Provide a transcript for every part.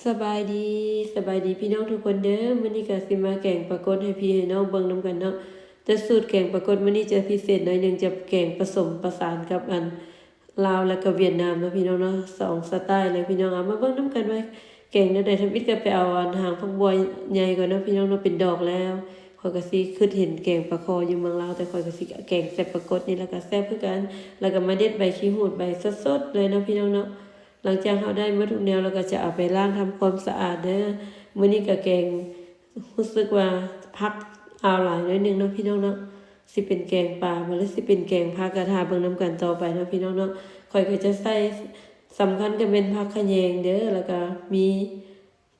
ສະບາຍດີ ສະບາຍດີພີ່ນ້ອງທຸກຄົນເດີ. ມື້ນີ້ກໍຊິມາແກງປາກົດໃຫ້ພີ່ໃຫ້ນ້ອງເບິ່ງນຳກັນເນາະ. ແຕ່ສູດແກງປາກົດມື້ນີ້ຈະພິເສດໜ້ອຍໜຶ່ງ, ຈະແກງປະສົມປະສານກັບອັນລາວ ແລະກະຫວຽດນາມເນາະພີ່ນ້ອງເນາະ, ສອງສະໄຕເລີຍພີ່ນ້ອງ. ເອົາມາເບິ່ງນຳກັນວ່າແກງແນວໃດ. ທຳອິດກໍໄປເອົາອັນຫາງຜັກບົວໃຫຍ່ກ່ອນເນາະພີ່ນ້ອງເນາະ, ເປັນດອກແລ້ວ. ຂ້ອຍກໍຊິຄິດເຫັນແກງປາຄໍຢູ່ເມືອງລາວ, ແຕ່ຂ້ອຍກໍຊິແກງໃສ່ປາກົດນີ້ ແລ້ວກໍແຊບຄືກັນ. ແລ້ວກໍມາເດັດໃບຂີ້ຫູດ ໃບສົດໆເລີຍເນາະພີ່ນ້ອງເນາະ. ຫຼັງຈາກເຮົາໄດ້ໝົດທຸກແນວແລ້ວ ກໍຈະເອົາໄປລ້າງທຳຄວາມສະອາດເດີ. ມື້ນີ້ກໍແກງ ຮູ້ສຶກວ່າຜັກອາວຫຼາຍໜ້ອຍໜຶ່ງເນາະພີ່ນ້ອງເນາະ. ຊິເປັນແກງປາບໍ່ ຫຼືຊິເປັນແກງຜັກ ກໍຖ້າເບິ່ງນຳກັນຕໍ່ໄປເນາະພີ່ນ້ອງເນາະ. ຂ້ອຍກໍຈະໃສ່ ສຳຄັນກໍແມ່ນຜັກຂະແຍງເດີ, ແລ້ວກໍມີ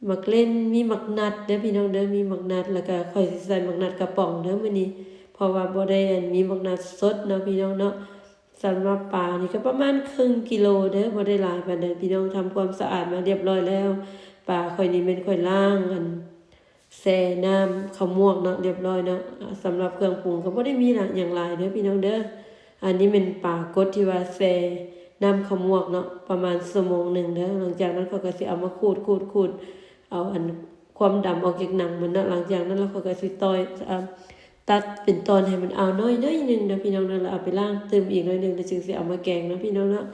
ໝາກເລັ່ນ ມີໝາກນັດເດີພີ່ນ້ອງເດີ, ມີໝາກນັດ. ແລ້ວກໍຂ້ອຍຊິໃສ່ໝາກນັດກະປ໋ອງເດີມື້ນີ້ ເພາະວ່າບໍ່ໄດ້ອັນມີໝາກນັດສົດເນາະພີ່ນ້ອງເນາະ. ສຳລັບປານີ້ກໍປະມານເຄິ່ງກິໂລເດີ, ບໍ່ໄດ້ຫຼາຍປານໃດພີ່ນ້ອງ. ທຳຄວາມສະອາດມາຮຽບຮ້ອຍແລ້ວ. ປາຂ້ອຍນີ້ແມ່ນຂ້ອຍລ້າງອັນ ແຊ່ນ້ຳເຂົ້າໝວກເນາະ ຮຽບຮ້ອຍເນາະ. ອາ ສຳລັບເຄື່ອງປຸງກໍບໍ່ໄດ້ມີຫຼາຍ ຫຍັງຫຼາຍເດີພີ່ນ້ອງເດີ. ອັນນີ້ແມ່ນປາກົດທີ່ວ່າແຊ່ນ້ຳເຂົ້າໝວກເນາະ ປະມານຊົ່ວໂມງໜຶ່ງເດີ. ຫຼັງຈາກນັ້ນຂ້ອຍກໍຊິເອົາມາຂູດ ຂູດ ຂູດ ເອົາອັນຄວາມດຳອອກຈາກໜັງມັນເນາະ. ຫຼັງຈາກນັ້ນແລ້ວຂ້ອຍກໍຊິຕ່ອຍ ອາ ຕັດເປັນຕອນໃຫ້ມັນອາວນ້ອຍໜ້ອຍໜຶ່ງເດີພີ່ນ້ອງເດີ, ແລ້ວເອົາໄປລ້າງຕື່ມອີກໜ້ອຍໜຶ່ງ ແລ້ວຈຶ່ງຊິເອົາມາແກງເນາະພີ່ນ້ອງເນາະ.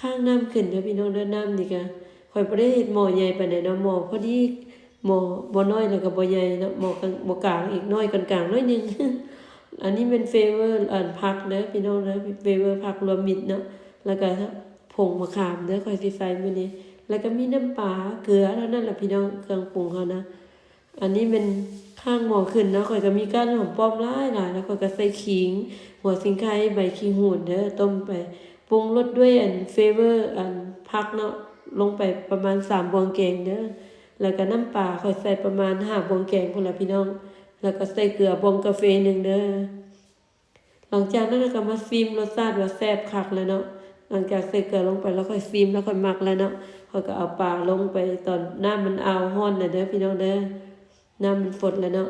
ຄ້າງນ້ຳຂຶ້ນເດີພີ່ນ້ອງເດີ. ນ້ຳນີ້ກະ ຂ້ອຍບໍ່ໄດ້ເຮັດໝໍ້ໃຫຍ່ປານໃດເນາະ, ໝໍ້ພໍດີ ໝໍ້ບໍ່ນ້ອຍແລ້ວກໍບໍ່ໃຫຍ່ເນາະ, ໝໍ້ກາງ ບໍ່ກາງອີກ ນ້ອຍກາງໆໜ້ອຍໜຶ່ງ. ອັນນີ້ແມ່ນເຟເວີ ອັນ ຜັກເດີພີ່ນ້ອງເດີ, ເຟເວີ ຜັກລວມມິດເນາະ, ແລ້ວກໍຜົງມະຂາມເດີ ຂ້ອຍຊິໃສ່ມື້ນີ້, ແລ້ວກໍມີນ້ຳປາ ເກືອ ເທົ່ານັ້ນລະພີ່ນ້ອງ ເຄື່ອງປຸງເຮົານະ. ອັນນີ້ແມ່ນຄ້າງໝໍ້ຂຶ້ນເນາະ, ຂ້ອຍກໍມີກ້ານຫອມປ້ອມຫຼາຍໆ ແລ້ວຂ້ອຍກໍໃສ່ຂີງ ຫົວສີໄຄ ໃບຂີ້ຫູດເດີ, ຕົ້ມໄປ ປຸງລົດດ້ວຍອັນເຟເວີ ອັນ ຜັກເນາະ ລົງໄປປະມານສາມບ່ວງແກງເດີ, ແລ້ວກໍນ້ຳປາຂ້ອຍໃສ່ປະມານຫ້າບ່ວງແກງພຸ້ນລະພີ່ນ້ອງ, ແລ້ວກໍໃສ່ເກືອບ່ອງກາເຟໜຶ່ງເດີ. ຫຼັງຈາກນັ້ນເຮົາກໍມາຊີມລົດຊາດວ່າແຊບຄັກແລ້ວເນາະ. ຫຼັງຈາກໃສ່ເກືອລົງໄປແລ້ວ ຂ້ອຍຊີມແລ້ວຂ້ອຍມັກແລ້ວເນາະ, ຂ້ອຍກໍເອົາປາລົງໄປຕອນນ້ຳມັນອາວຮ້ອນນະເດີພີ່ນ້ອງເດີ, ນ້ຳມັນຟົດແລ້ວເນາະ.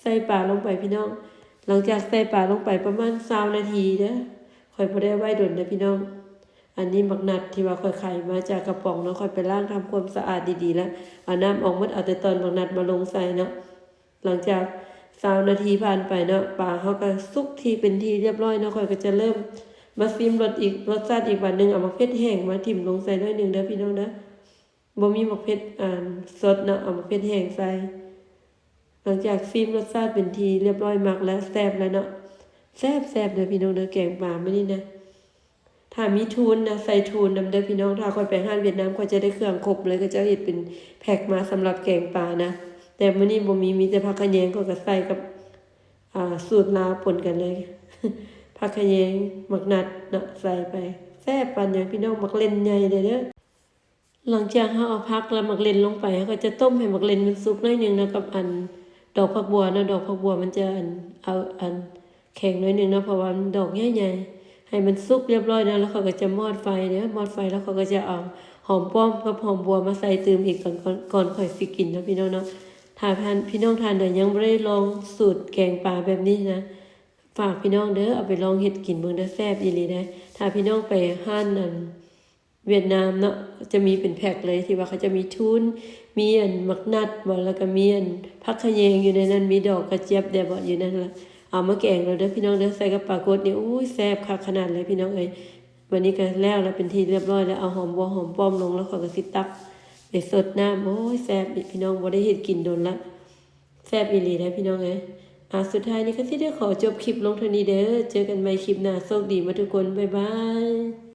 ໃສ່ປາລົງໄປພີ່ນ້ອງ. ຫຼັງຈາກໃສ່ປາລົງໄປປະມານຊາວນາທີເດີ, ຂ້ອຍບໍ່ໄດ້ໄວ້ດົນເດີພີ່ນ້ອງ. ອັນນີ້ໝາກນັດທີ່ວ່າຂ້ອຍໄຂມາຈາກກະປ໋ອງເນາະ, ຂ້ອຍໄປລ້າງທຳຄວາມສະອາດດີໆແລ້ວ ເອົານ້ຳອອກໝົດ, ເອົາແຕ່ຕອນໝາກນັດມາລົງໃສ່ເນາະ. ຫຼັງຈາກຊາວນາທີຜ່ານໄປເນາະ, ປາເຮົາກໍສຸກທີ່ເປັນທີ່ຮຽບຮ້ອຍເນາະ, ຂ້ອຍກໍຈະເລີ່ມມາຊີມລົດອີກ ລົດຊາດອີກບາດໜຶ່ງ. ເອົາໝາກເຜັດແຫ້ງມາຖິ້ມລົງໃສ່ໜ້ອຍໜຶ່ງເດີພີ່ນ້ອງເດີ, ບໍ່ມີໝາກເຜັດ ອັນ ສົດເນາະ, ເອົາໝາກເຜັດແຫ້ງໃສ່. ຫຼັງຈາກຊີມລົດຊາດເປັນທີ່ຮຽບຮ້ອຍ ມັກແລ້ວ ແຊບແລ້ວເນາະ, ແຊບໆເດີພີ່ນ້ອງເດີ. ແກງປາມື້ນີ້ນະ ຖ້າມີທູນນະ ໃສ່ທູນນຳເດີພີ່ນ້ອງ. ຖ້າຂ້ອຍໄປຮ້ານຫວຽດນາມ ຂ້ອຍຈະໄດ້ເຄື່ອງຄົບເລີຍ, ເຂົາເຈົ້າເຮັດເປັນແພັກມາສຳລັບແກງປານະ, ແຕ່ມື້ນີ້ບໍ່ມີ ມີແຕ່ຜັກຂະແຍງ ຂ້ອຍກໍໃສ່ກັບ ອ່າ ສູດລາວປົນກັນເລີຍ. ຜັກຂະແຍງ ໝາກນັດເນາະ ໃສ່ໄປ ແຊບປານຫຍັງພີ່ນ້ອງ. ໝາກເລັ່ນໃຫຍ່ເດີ. ຫຼັງຈາກເຮົາເອົາຜັກ ແລະ ໝາກເລັ່ນລົງໄປ, ເຮົາກໍຈະຕົ້ມໃຫ້ໝາກເລັ່ນມັນສຸກໜ້ອຍໜຶ່ງເນາະ ກັບອັນດອກຜັກບົວເນາະ. ດອກຜັກບົວມັນຈະອັນ ເອົາອັນ ແຂງໜ້ອຍໜຶ່ງເນາະ ເພາະວ່າມັນດອກໃຫຍ່ໆ. ໃຫ້ມັນສຸກຮຽບຮ້ອຍເນາະ ແລ້ວຂ້ອຍກໍຈະມອດໄຟເດີ, ມອດໄຟແລ້ວຂ້ອຍກໍຈະເອົາຫອມປ້ອມກັບຫອມບົວມາໃສ່ຕື່ມອີກ ກ່ອນ ກ່ອນຂ້ອຍຊິກິນເນາະພີ່ນ້ອງເນາະ. ຖ້າທ່ານ ພີ່ນ້ອງທ່ານໃດຍັງບໍ່ໄດ້ລອງສູດແກງປາແບບນີ້ນະ ຝາກພີ່ນ້ອງເດີ ເອົາໄປລອງເຮັດກິນເບິ່ງເດີ, ແຊບອີ່ຫຼີເດ້. ຖ້າພີ່ນ້ອງໄປຮ້ານອັນ ຫວຽດນາມເນາະ ຈະມີເປັນແພັກເລີຍ ທີ່ວ່າເຂົາຈະມີທູນ ມີອັນໝາກນັດບໍ ແລ້ວກໍມີອັນຜັກຂະແຍງຢູ່ໃນນັ້ນ ມີດອກກະຈຽບແດ່ບໍ ຢູ່ນັ້ນລະ ເອົາມາແກງໂລດເດີພີ່ນ້ອງເດີ. ໃສ່ກັບປາກົດນີ້ ໂອ້ຍ ແຊບຄັກຂະໜາດເລີຍພີ່ນ້ອງເອີຍ. ບັດນີ້ກໍແລ້ວລະ ເປັນທີ່ຮຽບຮ້ອຍແລ້ວ ເອົາຫອມບົວຫອມປ້ອມລົງ ແລ້ວຂ້ອຍກໍຊິຕັກໄປສົດນ້ຳ. ໂອ້ຍ ແຊບອີກພີ່ນ້ອງ ບໍ່ໄດ້ເຮັດກິນດົນລະ ແຊບອີ່ຫຼີເດ້ພີ່ນ້ອງເອີຍ. ອາ ສຸດທ້າຍນີ້ກໍຊິໄດ້ຂໍຈົບຄລິບລົງເທົ່ານີ້ເດີ, ເຈີກັນໃໝ່ຄລິບໜ້າ. ໂຊກດີໝົດທຸກຄົນ ບາຍບາຍ.